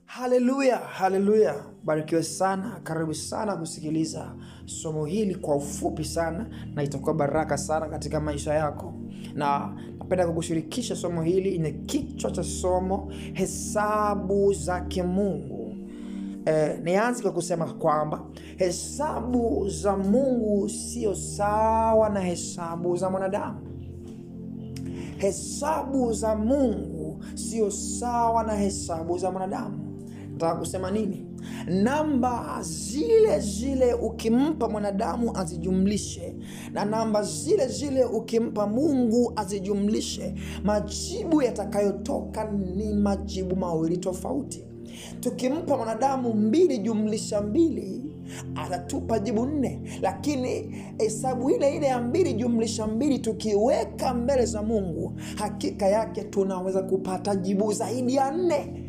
Haleluya, haleluya. Barikiwe sana, karibu sana kusikiliza somo hili kwa ufupi sana, na itakuwa baraka sana katika maisha yako. Na napenda kukushirikisha somo hili yenye kichwa cha somo hesabu za kimungu. Nianze kwa kusema kwamba hesabu za Mungu sio sawa na hesabu za mwanadamu. Hesabu za Mungu sio sawa na hesabu za mwanadamu. Nataka kusema nini? Namba zile zile ukimpa mwanadamu azijumlishe na namba zile zile ukimpa Mungu azijumlishe, majibu yatakayotoka ni majibu mawili tofauti. Tukimpa mwanadamu 2 jumlisha 2 atatupa jibu 4, lakini hesabu ile ile ya 2 jumlisha 2 tukiweka mbele za Mungu, hakika yake tunaweza kupata jibu zaidi ya 4.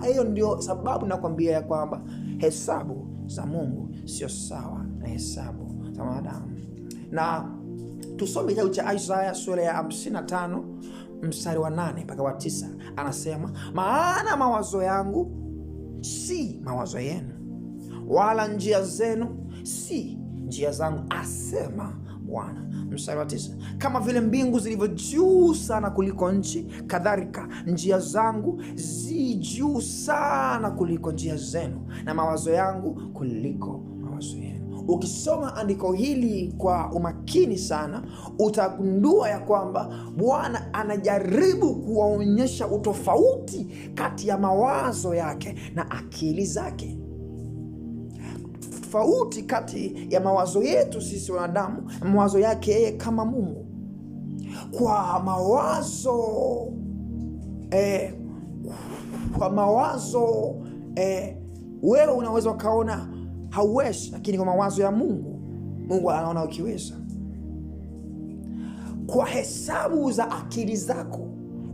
Hiyo ndio sababu nakwambia ya kwamba hesabu za Mungu sio sawa na hesabu za mwanadamu. Na tusome kitabu cha Isaya sura ya 55 mstari wa 8 mpaka wa 9. Anasema, maana mawazo yangu si mawazo yenu, wala njia zenu si njia zangu, asema Bwana. Mstari wa 9, kama vile mbingu zilivyo juu sana kuliko nchi, kadhalika njia zangu zi juu sana kuliko njia zenu, na mawazo yangu kuliko mawazo yenu. Ukisoma andiko hili kwa umakini sana, utagundua ya kwamba Bwana anajaribu kuwaonyesha utofauti kati ya mawazo yake na akili zake. Tofauti kati ya mawazo yetu sisi wanadamu na mawazo yake yeye kama Mungu. Kwa mawazo wewe unaweza ukaona hauwezi, lakini kwa mawazo ya Mungu, Mungu anaona ukiweza. Kwa hesabu za akili zako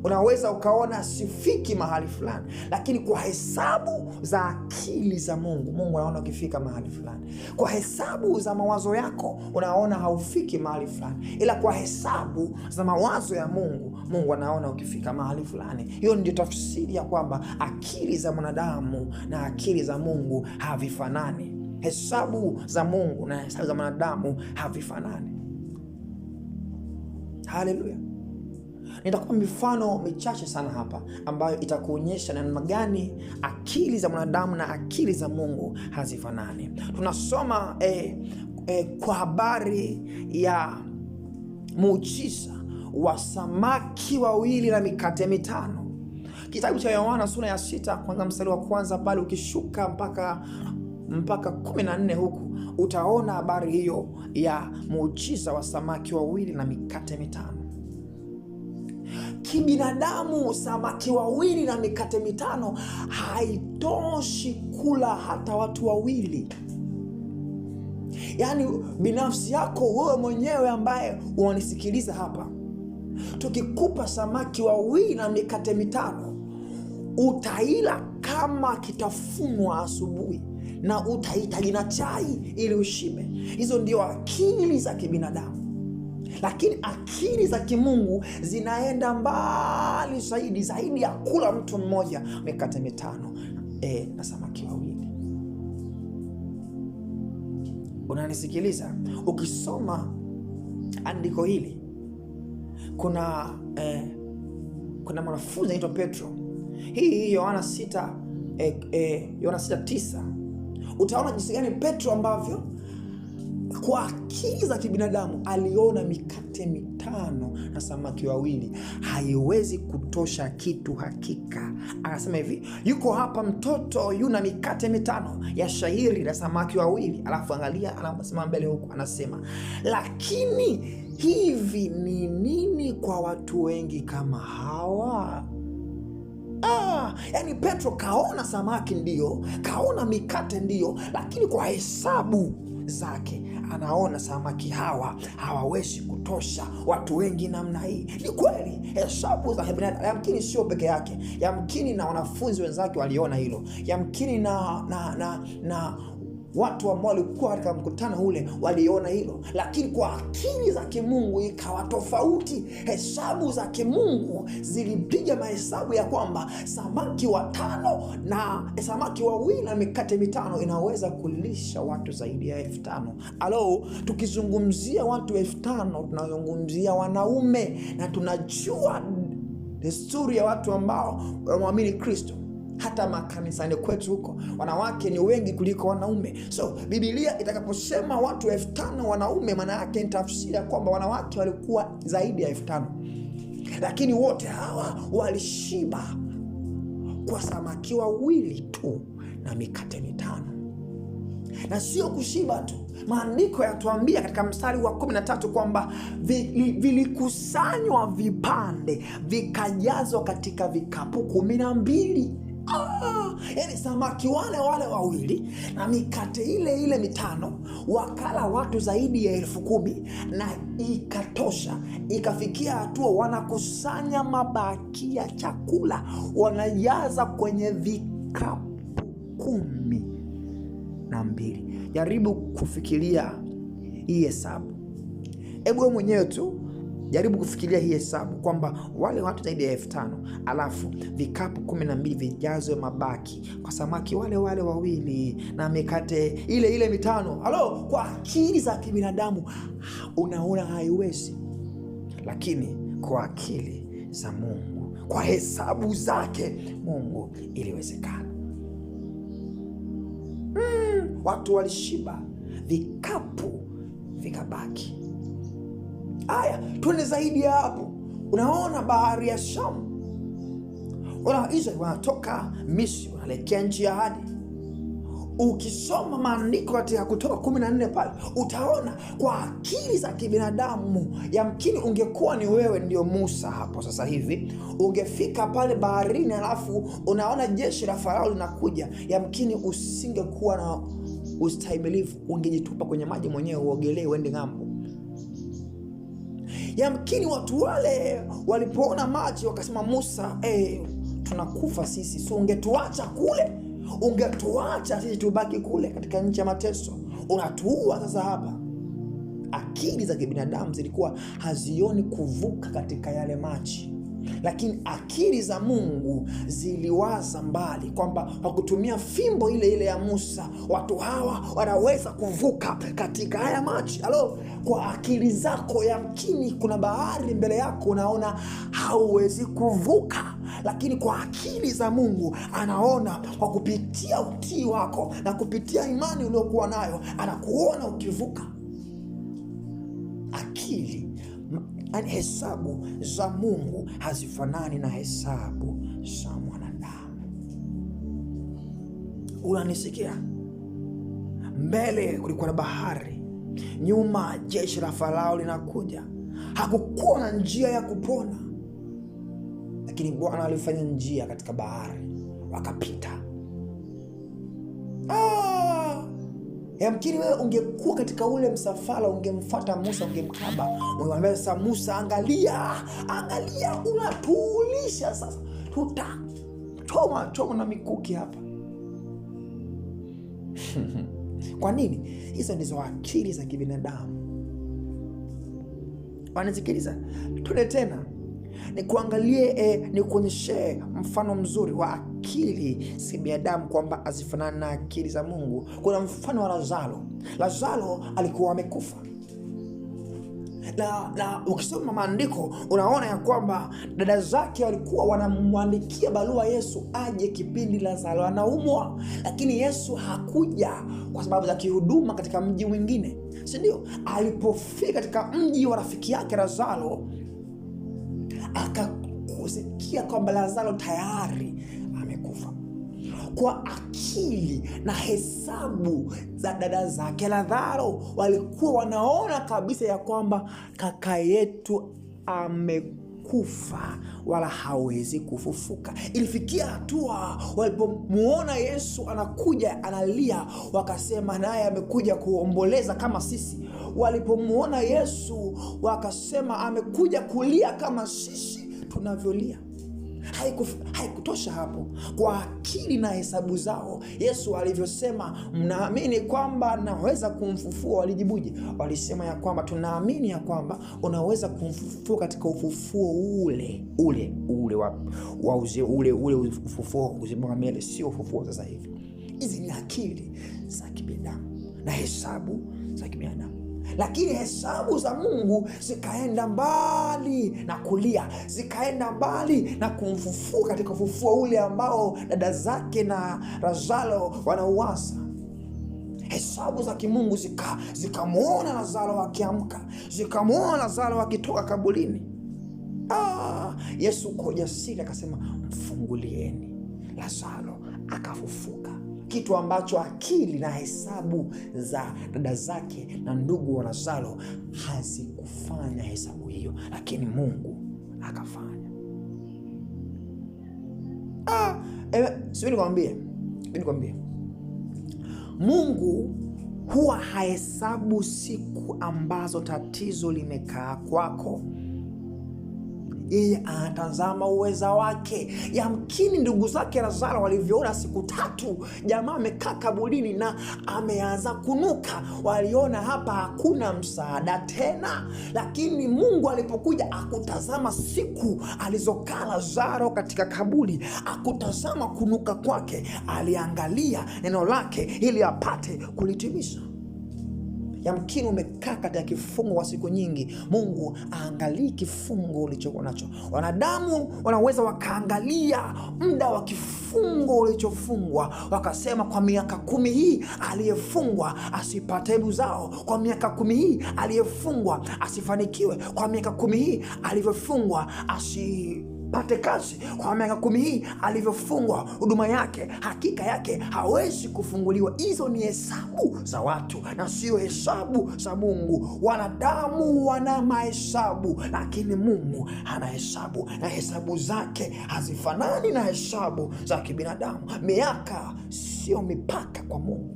unaweza ukaona sifiki mahali fulani, lakini kwa hesabu za akili za Mungu, Mungu anaona ukifika mahali fulani. Kwa hesabu za mawazo yako unaona haufiki mahali fulani, ila kwa hesabu za mawazo ya Mungu, Mungu anaona ukifika mahali fulani. Hiyo ndio tafsiri ya kwamba akili za mwanadamu na akili za Mungu havifanani. Hesabu za Mungu na hesabu za mwanadamu havifanani. Haleluya. Nitakupa mifano michache sana hapa ambayo itakuonyesha namna gani akili za mwanadamu na akili za Mungu hazifanani. Tunasoma kwa habari ya muujiza wa samaki wawili na mikate mitano. Kitabu cha Yohana sura ya 6 kwanza mstari wa kwanza pale ukishuka mpaka 14 huku utaona habari hiyo ya muujiza wa samaki wawili na mikate mitano. Kibinadamu samaki wawili na mikate mitano haitoshi kula hata watu wawili. Yaani binafsi yako wewe mwenyewe ambaye unanisikiliza hapa, tukikupa samaki wawili na mikate mitano utaila kama kitafunwa asubuhi na utahitaji na chai ili ushibe. Hizo ndio akili za kibinadamu. Lakini akili za kimungu zinaenda mbali zaidi, zaidi ya kula mtu mmoja mikate mitano na samaki wawili. Unanisikiliza? Ukisoma andiko hili, kuna mwanafunzi anaitwa Petro. Hii Yohana 6:9. Utaona jinsi gani Petro ambavyo kwa akili za kibinadamu aliona mikate mitano na samaki wawili haiwezi kutosha kitu hakika. Akasema hivi, yuko hapa mtoto yuna mikate mitano ya shayiri na samaki wawili. Alafu angalia anasema mbele huku, anasema lakini hivi ni nini kwa watu wengi kama hawa? Yani Petro kaona samaki ndio, kaona mikate ndio, lakini kwa hesabu zake anaona samaki hawa hawawezi kutosha watu wengi namna hii. Ni kweli hesabu za kibinadamu, yamkini sio peke yake, yamkini na wanafunzi wenzake waliona hilo, yamkini na Watu ambao walikuwa katika mkutano ule waliona hilo, lakini kwa akili za kimungu ikawa tofauti. Hesabu za kimungu zilipiga mahesabu ya kwamba samaki 5 na samaki 2 na mikate 5 inaweza kulisha watu zaidi ya 5,000. Alo, tukizungumzia watu 5,000 tunazungumzia wanaume, na tunajua desturi ya watu ambao wanaamini Kristo. Hata makanisani kwetu huko wanawake ni wengi kuliko wanaume. So Biblia itakaposema watu 5,000 wanaume, maana yake ni tafsiri ya kwamba wanawake walikuwa zaidi ya 5,000. Lakini wote hawa walishiba kwa samaki 2 tu na mikate 5. Na sio kushiba tu, maandiko yatuambia katika mstari wa 13 kwamba vilikusanywa vipande vikajazwa katika vikapu 12. Yani samaki wale 2 na mikate ile 5 wakala watu zaidi ya 10,000, na ikatosha. Ikafikia hatua wanakusanya mabaki ya chakula wanajaza kwenye vikapu 12. Jaribu kufikiria hii hesabu. Hebu wewe mwenyewe tu jaribu kufikiria hii hesabu kwamba wale watu zaidi ya 5,000 alafu vikapu 12 vijazwe mabaki kwa samaki wale 2 na mikate ile 5. Halo, kwa akili za kibinadamu unaona haiwezi, lakini kwa akili za Mungu, kwa hesabu zake Mungu, iliwezekana. Watu walishiba, vikapu vikabaki. Aya, tuende zaidi ya hapo. Unaona bahari ya Shamu. Wana Israeli wanatoka Misri wanaelekea nchi ya ahadi. Ukisoma maandiko katika Kutoka 14 pale, utaona kwa akili za kibinadamu, yamkini ungekuwa ni wewe ndio Musa hapo sasa hivi, ungefika pale baharini alafu unaona jeshi la Farao linakuja, yamkini usingekuwa na ustahimilivu, ungejitupa kwenye maji mwenyewe uogelee uende ng'ambo. Yamkini watu wale walipoona maji wakasema, Musa, tunakufa sisi, so ungetuacha kule, ungetuacha sisi tubaki kule katika nchi ya mateso, unatuua sasa hapa. Akili za kibinadamu zilikuwa hazioni kuvuka katika yale maji, lakini akili za Mungu ziliwaza mbali kwamba kwa kutumia fimbo ile ya Musa watu hawa wanaweza kuvuka katika haya maji. Halo, kwa akili zako yamkini kuna bahari mbele yako unaona hauwezi kuvuka, lakini kwa akili za Mungu anaona kwa kupitia utii wako na kupitia imani uliyokuwa nayo anakuona ukivuka. Akili, hesabu za Mungu hazifanani na hesabu za mwanadamu. Unanisikia? Mbele kulikuwa na bahari, nyuma jeshi la Farao linakuja. Hakukuwa na njia ya kupona, lakini Bwana alifanya njia katika bahari, wakapita. Yamkini wewe ungekuwa katika ule msafara, ungemfuata Musa, ungemkaba, ungemwambia sasa, Musa, angalia, unatuulisha sasa, tutachoma choma na mikuki hapa. Kwa nini? Hizo ndizo akili za kibinadamu. Wanasikiliza? Tune tena nikuangalie, nikuonyeshe mfano mzuri wa akili si binadamu kwamba hazifanani na akili za Mungu. Kuna mfano wa Lazaro. Lazaro alikuwa amekufa. Na ukisoma maandiko unaona ya kwamba dada zake walikuwa wanamwandikia barua Yesu aje kipindi Lazaro anaumwa, lakini Yesu hakuja kwa sababu za kihuduma katika mji mwingine, si ndio? Alipofika katika mji wa rafiki yake Lazaro, akakusikia kwamba Lazaro tayari amekufa. Kwa akili na hesabu za dada zake Lazaro, walikuwa wanaona kabisa ya kwamba kaka yetu amekufa wala hawezi kufufuka. Ilifikia hatua walipomuona Yesu anakuja analia, wakasema naye amekuja kuomboleza kama sisi. Walipomuona Yesu wakasema amekuja kulia kama sisi tunavyolia. Haikutosha hapo. Kwa akili na hesabu zao, Yesu alivyosema mnaamini kwamba naweza kumfufua, walijibuje? Walisema ya kwamba tunaamini ya kwamba unaweza kumfufua katika ufufuo ule ule ule wa uze, ule ule ufufuo uzima wa milele, sio ufufuo sasa hivi. Hizi ni akili za kibinadamu na hesabu za kibinadamu. Lakini hesabu za Mungu zikaenda mbali na kulia, zikaenda mbali na kumfufua katika ufufuo ule ambao dada zake na Lazaro wanauasa. Hesabu za kimungu zikamuona Lazaro akiamka, zikamuona Lazaro akitoka kaburini. Yesu kwa ujasiri akasema mfungulieni. Lazaro akafufuka, kitu ambacho akili na hesabu za dada zake na ndugu wa Lazaro hazikufanya hesabu hiyo, lakini Mungu akafanya. Nikwambie, Mungu huwa hahesabu siku ambazo tatizo limekaa kwako. Yeye anatazama uweza wake. Yamkini ndugu zake Lazaro walivyoona siku tatu jamaa amekaa kaburini na ameanza kunuka, waliona hapa hakuna msaada tena. Lakini Mungu alipokuja akutazama siku alizokaa Lazaro katika kaburi, akutazama kunuka kwake, aliangalia neno lake ili apate kulitimiza. Yamkini umekaa katika kifungo wa siku nyingi. Mungu aangalii kifungo ulichokuwa nacho. Wanadamu wanaweza wakaangalia muda wa kifungo ulichofungwa, wakasema kwa miaka 10 hii aliyefungwa asipate uzao, kwa miaka 10 hii aliyefungwa asifanikiwe, kwa miaka 10 hii alivyofungwa asipate kazi, kwa miaka 10 hii alivyofungwa huduma yake, hakika yake hawezi kufunguliwa. Hizo ni hesabu za watu na sio hesabu za Mungu. Wanadamu wana mahesabu, lakini Mungu ana hesabu, na hesabu zake hazifanani na hesabu za kibinadamu. Miaka sio mipaka kwa Mungu,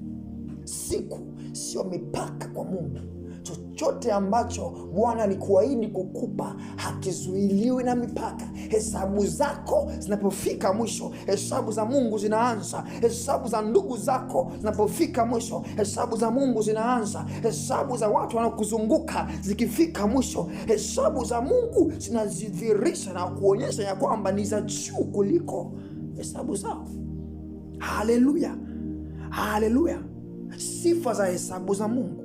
siku sio mipaka kwa Mungu. Chochote ambacho Bwana alikuahidi kukupa hakizuiliwi na mipaka. Hesabu zako zinapofika mwisho, hesabu za Mungu zinaanza. Hesabu za ndugu zako zinapofika mwisho, hesabu za Mungu zinaanza. Hesabu za watu wanaokuzunguka zikifika mwisho, hesabu za Mungu zinazidhihirisha na kuonyesha ya kwamba ni za juu kuliko hesabu zao. Haleluya, haleluya. Sifa za hesabu za Mungu: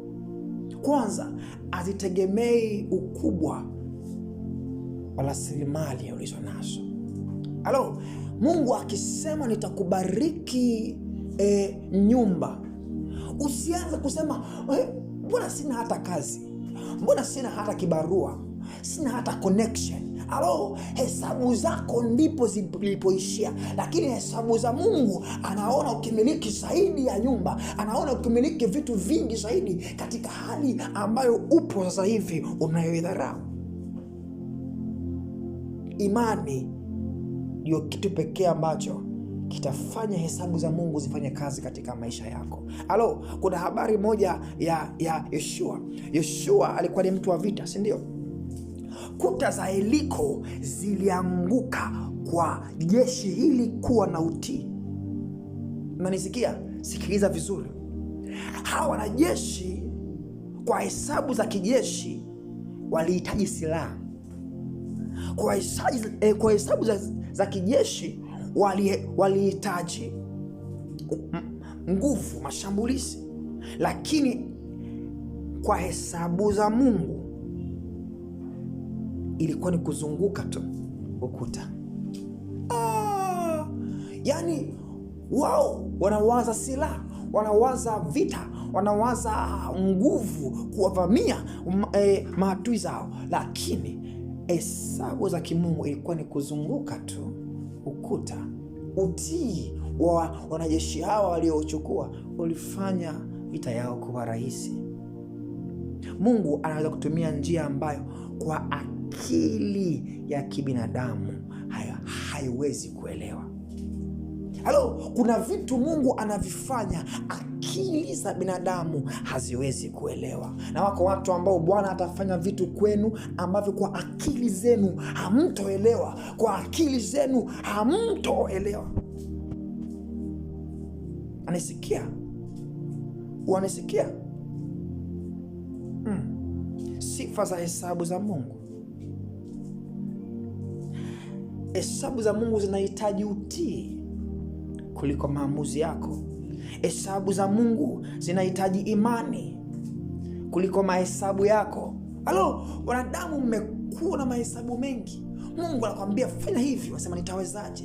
kwanza, hazitegemei ukubwa wa rasilimali ulizo nazo. Halo, Mungu akisema nitakubariki nyumba, usianze kusema mbona sina hata kazi, mbona sina hata kibarua, sina hata connection. Alo, hesabu zako ndipo zilipoishia. Lakini hesabu za Mungu, anaona ukimiliki zaidi ya nyumba, anaona ukimiliki vitu vingi zaidi katika hali ambayo upo sasa hivi unayoidharau. Imani ndio kitu pekee ambacho kitafanya hesabu za Mungu zifanye kazi katika maisha yako. Alo, kuna habari moja ya Yoshua. Yoshua alikuwa ni mtu wa vita, si ndio? Kuta za Yeriko zilianguka kwa jeshi hili kuwa na utii. Unanisikia? Sikiliza vizuri. Hawa wanajeshi kwa hesabu za kijeshi walihitaji silaha. Kwa hesabu za kijeshi walihitaji nguvu, mashambulizi. Lakini kwa hesabu za Mungu ilikuwa ni kuzunguka tu ukuta. Yani wao wanawaza silaha, wanawaza vita, wanawaza nguvu kuwavamia maadui zao, lakini hesabu za kimungu ilikuwa ni kuzunguka tu ukuta. Utii wa wanajeshi hawa waliochukua ulifanya vita yao kuwa rahisi. Mungu anaweza kutumia njia ambayo kwa akili ya kibinadamu haiwezi kuelewa. Halo, kuna vitu Mungu anavifanya akili za binadamu haziwezi kuelewa. Na wako watu ambao Bwana atafanya vitu kwenu ambavyo kwa akili zenu hamtoelewa, kwa akili zenu hamtoelewa. Anisikia? Wanisikia? Sifa za hesabu za Mungu. Hesabu za Mungu zinahitaji utii kuliko maamuzi yako. Hesabu za Mungu zinahitaji imani kuliko mahesabu yako. Halo, wanadamu mmekuwa na mahesabu mengi. Mungu anakuambia fanya hivi, wasema nitawezaje?